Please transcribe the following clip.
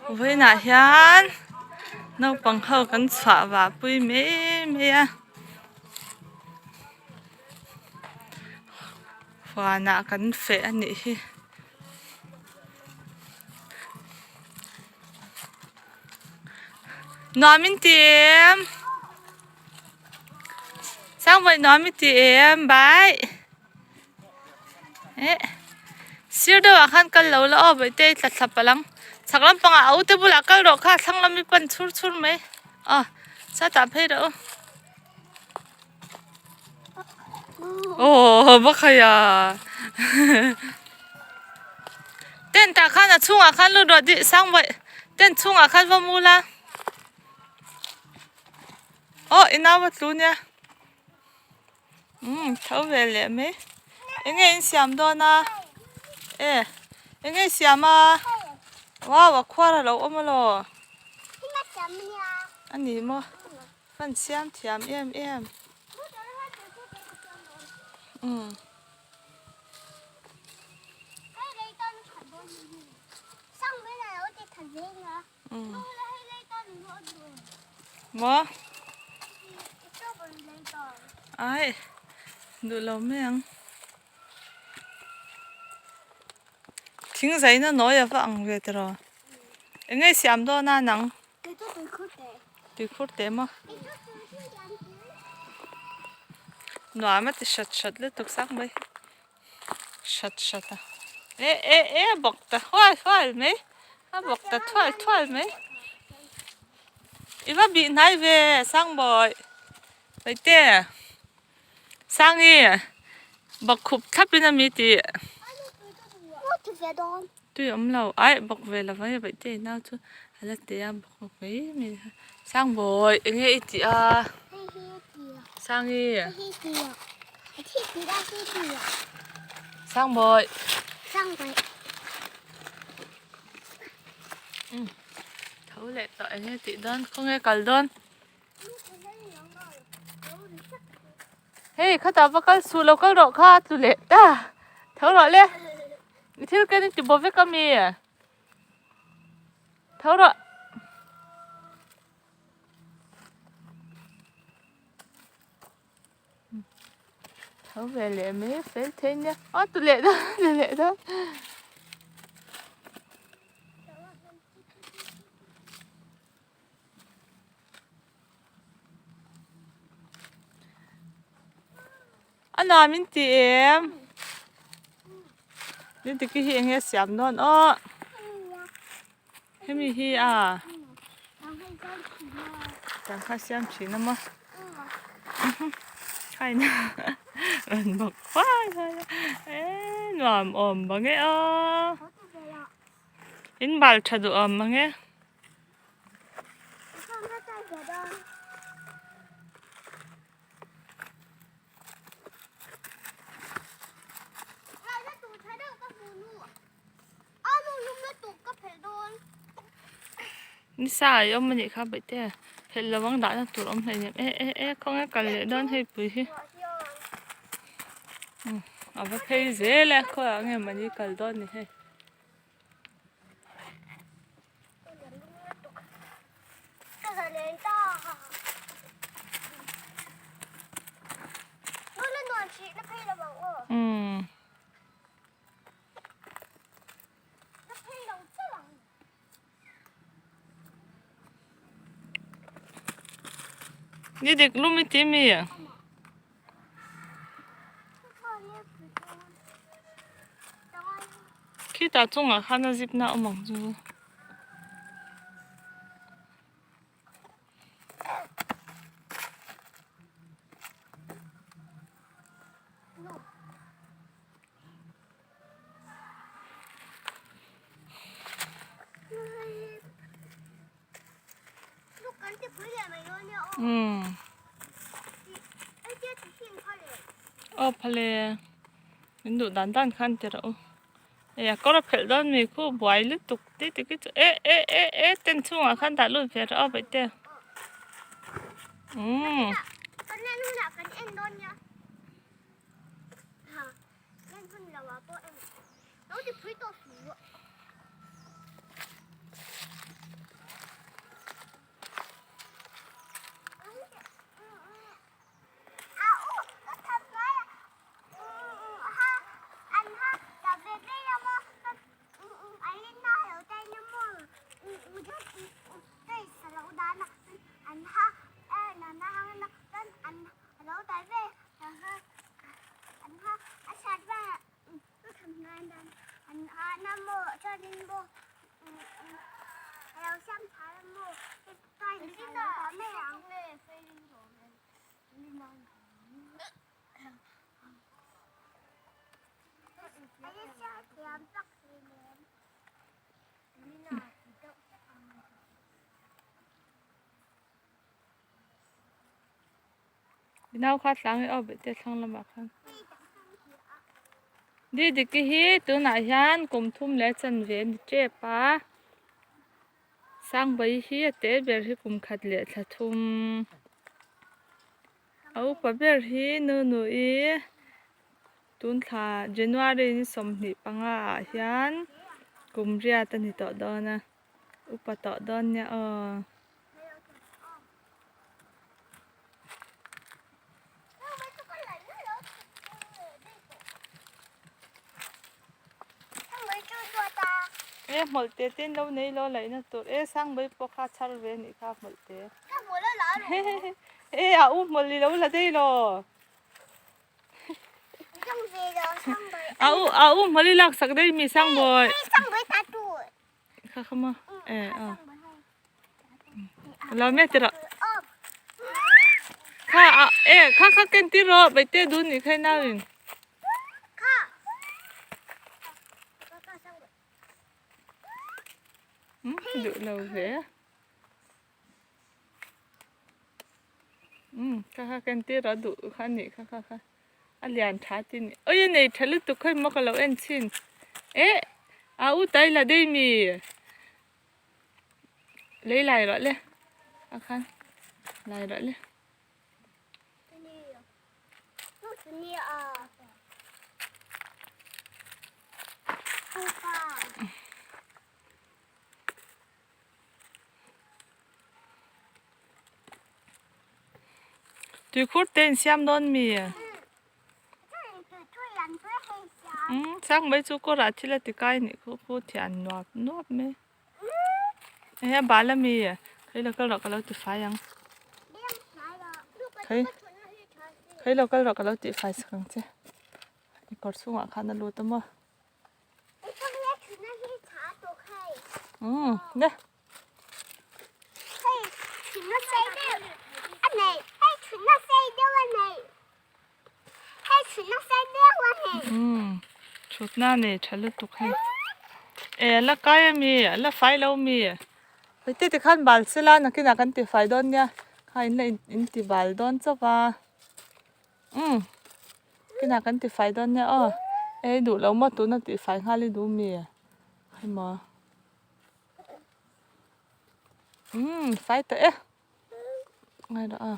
Vawiinah hian naupang ho kan chhuah vah pui mai mai a huanah kan feh a nih hi. Nuam in ti em? Sangbawi nuam i ti em bai? Eh sir deuh ah khan kal lo la aw bawihte i tla thlap palh ang chhak lampangah a ute bulah kal rawh kha thlang lam i pan chhur chhur mai aw sawtah phei rawh u aw bakhaia tent ah khan a chhungah khan lut rawh tih Sangbawi tent chhungah khan va mu la aw i nau a tlu nia. Umm tho ve leh mai eng nge in siam dawn a e eng nge i siam a wow a khuar a lo awm alaw a ni maw kan siam thiam em em umm. Maw ai duh lo mai ang thing zaina nawi a va ang ve tiraw eng nge siam dawn a nang tuikhur te maw nuam a ti hrat hrat lutuk sak mai. Hrat hrat a e e e a bawk ta hual hual mai a bawk ta thual thual mai i va bih hnai ve Sangbawi Paite Sangi bawk khup thlap in ami tih tui awm lo aih bawk ve lo mai Paite nau chu a la ti a bawk mai mai Sangbawi eng nge i tih a. Sangi. Sangbawi. Sangbawi. Tho leh tawh eng nge tih dawn khawnge kal dawn. Hei khatah va kal suh lo kal rawh kha tlu leh ta. Tho rawh le. I thil ken i ti bo vek ami. Tho rawh. Tho ve leh mai fel thei nia aw tu leh dawn tu leh dawn. A nuam in ti em? Ni tiki hi eng nge siam dawn aw. Hemi hi a tangkha siam thin a maw khaina rawn bawk huai huai a eee nuam awm bang e aw in bal tha duh awm mang e. Nisa a awm anih kha baihte phelh lo ang dahna tur awm hleinem e e e khawnge kal leh dawn hei pui hi a va phei zel a khawiah nge mahni kal dawn ni hei. Ni dik lum i ti mi? Khitah chungah khan a zip na awm ang chu. Umm aw phale min duh dan dan khan ti rawh u hei a kawr a phelh dawn mi khu buai lutuk ti ti khi chu eh eh eh eh tent chhungah khan dah lut ve rawh aw baihte umm. Nau kha tlang i aw beh te thlang lamah khan. Didiki hi tunah hian kum thum leh chanve a ni tep a. Sangbawi hi a te ber hi kum khat leh thla thum. A upa ber hi Nunui tun thla January ni 25 ah hian kum riat a ni tawh dawn a. Upa tawh dawn nia aw. E hmawlh te te in lo nei lo laihna tur e Sangbawi pawh kha chhar ve anih kha hmawlh te e a u hmawlh i lo la daih lo a u a u hmawlh i lak sak daih mi Sangbawi kha kha maw e a lo me tirah kha a e kha kha ken tir rawh baite dun nih kha i nau in. Duh lo hle a kha kha ken tir rawh duh kha a nih kha kha kha. A lian tha chi ni oi a nei tha lutuk khawi maw ka lo en chhin eh a u tai la dei mi lei lai rawh le a khan lai rawh le. Tuikhur te in siam dawn mi? Umm sang mai chu kawrah thil a ti kai anih kha khu thian nuap nuap mai. Hei a bal ami kei lo kal rawh ka lo ti fai ang. Kei kei lo kal rawh ka lo tih fai sak ang che. I kawr chhungah khan a lut a maw. Umm le. Umm thutna nei tha lutuk hei. E a la kai ami a la fai lo mi. Hei te tikhan bal sela nakinah kan ti fai dawn nia kha in la in ti bal dawn chauh va. Umm kinah kan ti fai dawn nia aw. Ei duh lo maw tuna tih fai nghal i duh mi hei maw. Umm fai tawh e ngai rawh a.